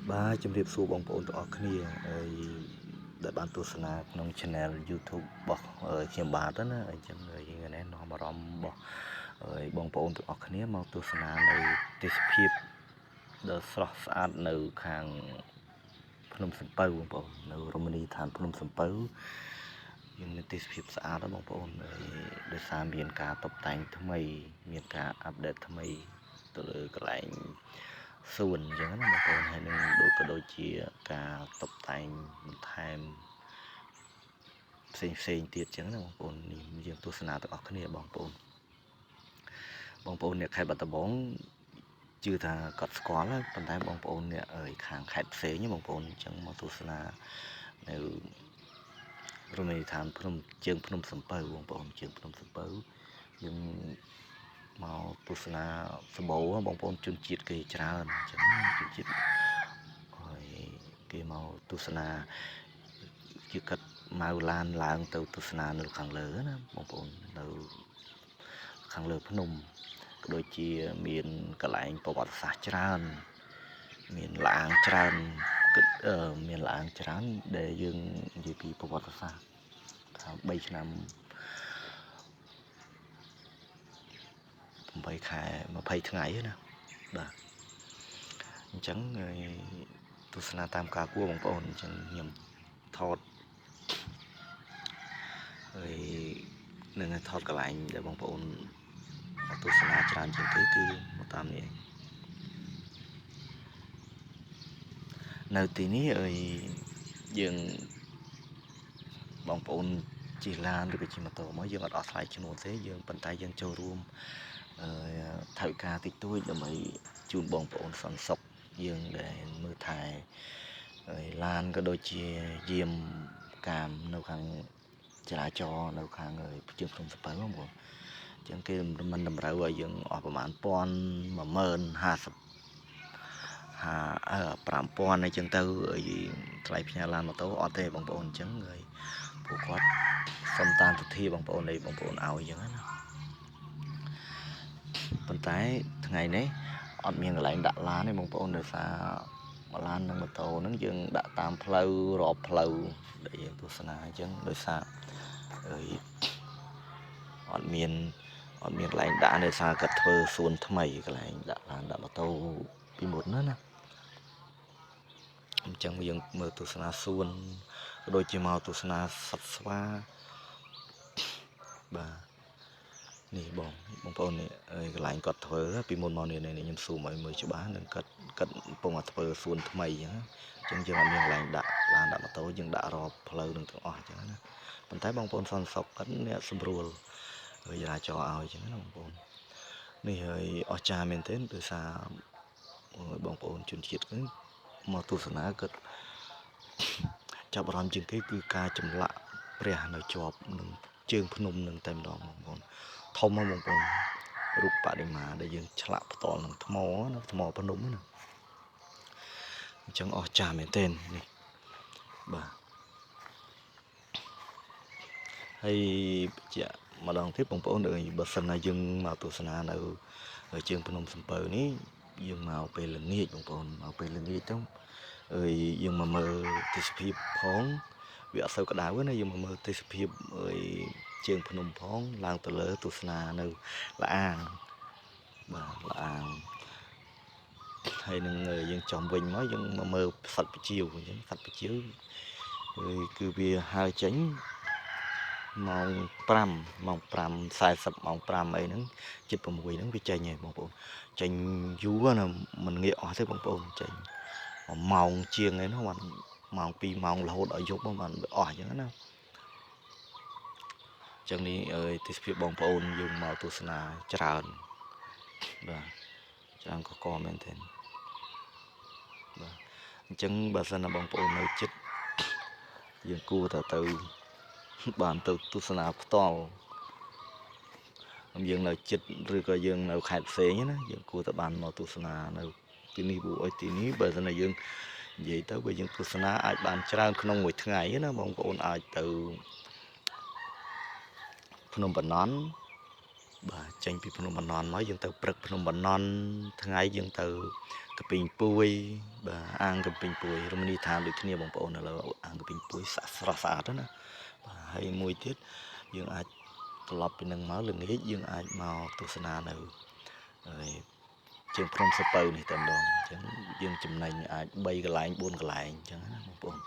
បាទជំរាបសួរបងប្អូនទាំងអស់គ្នាហើយដែលបានទស្សនាក្នុង Channel YouTube របស់ខ្ញុំបាទណាអញ្ចឹងយើងនេះនាំអារម្មណ៍របស់បងប្អូនទាំងអស់គ្នាមកទស្សនានៅទេសភាពដ៏ស្រស់ស្អាតនៅខាងភ្នំសំពៅបងប្អូននៅរមណីយដ្ឋានភ្នំសំពៅយើងមានទេសភាពស្អាតបងប្អូនដោយសារមានការតុបតែងថ្មីមានការអាប់ដេតថ្មីទៅលើកន្លែងសួនអញ្ចឹងណាបងប្អូនហើយនឹងដូចក៏ដូចជាការតុបតែងបន្ថែមផ្សេងផ្សេងទៀតអញ្ចឹងណាបងប្អូននេះយើងទស្សនាទាំងអស់គ្នាបងប្អូនបងប្អូនអ្នកខេត្តបាត់ដំបងជឿថាគាត់ស្គាល់ហើយប៉ុន្តែបងប្អូនអ្នកខាងខេត្តផ្សេងបងប្អូនអញ្ចឹងមកទស្សនានៅរមណីយដ្ឋានភ្នំជើងភ្នំសំពៅបងប្អូនជើងភ្នំសំពៅយើងមកទស្សនាសម្បូរបងប្អូនជនជាតិគេច្រើនអញ្ចឹងជនជាតិហើយគេមកទស្សនាជាកាត់ម៉ៅឡានឡើងទៅទស្សនានៅខាងលើណាបងប្អូននៅខាងលើភ្នំក៏ដូចជាមានកន្លែងប្រវត្តិសាស្ត្រច្រើនមានលាងច្រើនគិតមានលាងច្រើនដែលយើងនិយាយពីប្រវត្តិសាស្ត្រថា3ឆ្នាំ8ខែ20ថ្ងៃណាបាទអញ្ចឹងទស្សនាតាមការគួរបងប្អូនអញ្ចឹងខ្ញុំថតហើយនឹងថតកន្លែងដែលបងប្អូនមកទស្សនាច្រើនជាងគេគឺមកតាមនេះនៅទីនេះអើយយើងបងប្អូនជិះឡានឬក៏ជិះម៉ូតូមកយើងអត់អស់ថ្លៃឈ្នួលទេយើងប៉ុន្តែយើងចូលរួមថវិកាតិចតួចដើម្បីជូនបងប្អូនសន្តិសុខយើងដែលមើលថែឡានក៏ដូចជាយាមកាមនៅខាងចរាចរណ៍នៅខាងជើងភ្នំសំពៅបងប្អូនអញ្ចឹងគេមិនតម្រូវឲ្យយើងអស់ប្រហែល1000 10000 50 5000អីចឹងទៅថ្លៃផ្ញើឡានម៉ូតូអត់ទេបងប្អូនអញ្ចឹងហើយពួកគាត់សុំតាមទធាបងប្អូននៃបងប្អូនឲ្យអញ្ចឹងណាប៉ុន្តែថ្ងៃនេះអត់មានកន្លែងដាក់ឡានទេបងប្អូនដោយសារឡាននិងម៉ូតូហ្នឹងយើងដាក់តាមផ្លូវរាប់ផ្លូវដែលយើងទស្សនាអញ្ចឹងដោយសារអត់មានកន្លែងដាក់ដោយសារគាត់ធ្វើសួនថ្មីកន្លែងដាក់ឡានដាក់ម៉ូតូពីមុនណាណាអញ្ចឹងយើងមើលទស្សនាសួនក៏ដូចជាមកទស្សនាសត្វស្វាបាទនេះបងប្អូននេះកន្លែងគាត់ធ្វើពីមុនមកនេះខ្ញុំស៊ូមឲ្យមើលច្បាស់នឹងគាត់កំពុងតែធ្វើសួនថ្មីអញ្ចឹងយើងអត់មានកន្លែងដាក់ឡានដាក់ម៉ូតូយើងដាក់រាប់ផ្លូវនឹងទាំងអស់អញ្ចឹងណាប៉ុន្តែបងប្អូនសន្តិសុខគាត់អ្នកសម្រួលចរាចរណ៍ឲ្យអញ្ចឹងណាបងប្អូននេះហើយអស្ចារ្យមែនទែនដោយសារបងប្អូនជនជាតិគឺមកទស្សនាគាត់ចាប់អារម្មណ៍ជាងគេគឺការចម្លាក់ព្រះនៅជាប់នឹងជើងភ្នំនឹងតែម្ដងបងប្អូនធំហ្នឹងបងប្អូនរូបបដិមាដែលយើងឆ្លាក់ផ្ទាល់នឹងថ្មណាថ្មភ្នំណាអញ្ចឹងអស្ចារ្យមែនទែននេះបាទហើយជាម្ដងទៀតបងប្អូនបើសិនណាយើងមកទស្សនានៅជើងភ្នំសំពៅនេះយើងមកពេលល្ងាចបងប្អូនមកពេលល្ងាចទៅអើយយើងមកមើលទេសភាពផងវាអត់សូវក្តៅទេណាយើងមកមើលទេសភាពអើយជើងភ្នំផងឡើងទៅលើទស្សនានៅលាងបាទលាងហើយនឹងយើងចំវិញមកយើងមកមើលសត្វប្រជៀវអញ្ចឹងសត្វប្រជៀវគឺវាហើរចេញម៉ោង5ម៉ោង5:40ម៉ោង5អីហ្នឹងជិត6ហ្នឹងវាចេញហើយបងប្អូនចេញយូរណាមិនងាកអស់ទេបងប្អូនចេញ1ម៉ោងជាងអីនោះបានម៉ោង2ម៉ោងរហូតដល់យប់បានអស់អញ្ចឹងណាអញ្ចឹងនេះទេសភាពបងប្អូនយើងមកទស្សនាច្រើនបាទច្រើនកមែនទែនបាទអញ្ចឹងបើសិនណាបងប្អូននៅចិត្តយើងគួរតែទៅបានទៅទស្សនាផ្ទាល់យើងនៅចិត្តឬក៏យើងនៅខេត្តផ្សេងណាយើងគួរតែបានមកទស្សនានៅទីនេះព្រោះអីទីនេះបើសិនណាយើងនិយាយទៅបើយើងទស្សនាអាចបានច្រើនក្នុងមួយថ្ងៃណាបងប្អូនអាចទៅភ្នំបាណន់ បាទចេញពីភ្នំបាណន់មកយើងទៅព្រឹកភ្នំបាណន់ថ្ងៃយើងទៅកពីងពួយបាទអាងកពីងពួយរមណីយដ្ឋានដូចគ្នាបងប្អូនឥឡូវអាងកពីងពួយស្ស្រស់ស្អាតណាបាទហើយមួយទៀតយើងអាចត្រឡប់ពីនឹងមកល្ងាចយើងអាចមកទស្សនានៅហើយជើងភ្នំសពៅនេះតែម្ដងអញ្ចឹងយើងចំណេញអាច3កន្លែង4កន្លែងអញ្ចឹងណាបងប្អូន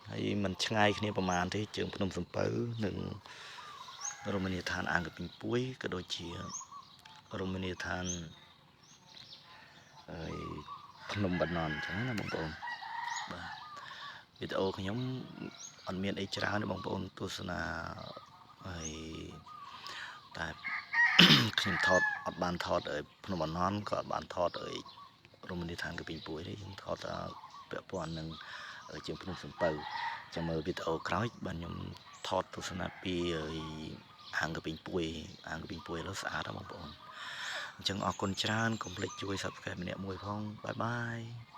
ហើយมันឆ្ងាយគ្នាប្រហែលទេជើងភ្នំសំពៅនិងរមណីយដ្ឋានអាងកពីងពួយក៏ដូចជារមណីយដ្ឋានហើយភ្នំបាណន់អញ្ចឹងណាបងប្អូនបាទវីដេអូខ្ញុំអត់មានអីច្រើនទេបងប្អូនទស្សនាហើយតែខ្ញុំថតអត់បានថតឲ្យភ្នំបាណន់ក៏អត់បានថតឲ្យរមណីយដ្ឋានកពីងពួយទេយើងថតតែពាក់ព័ន្ធនឹងជាងភ្នំសំពៅចាំមើលវីដេអូក្រោយបាទខ្ញុំថតទស្សនាពីអាងកពីងពួយអាងកពីងពួយឥឡូវស្អាតណាស់បងប្អូនអញ្ចឹងអរគុណច្រើនកុំភ្លេចជួយ Subscribe ម្នាក់មួយផង bye bye.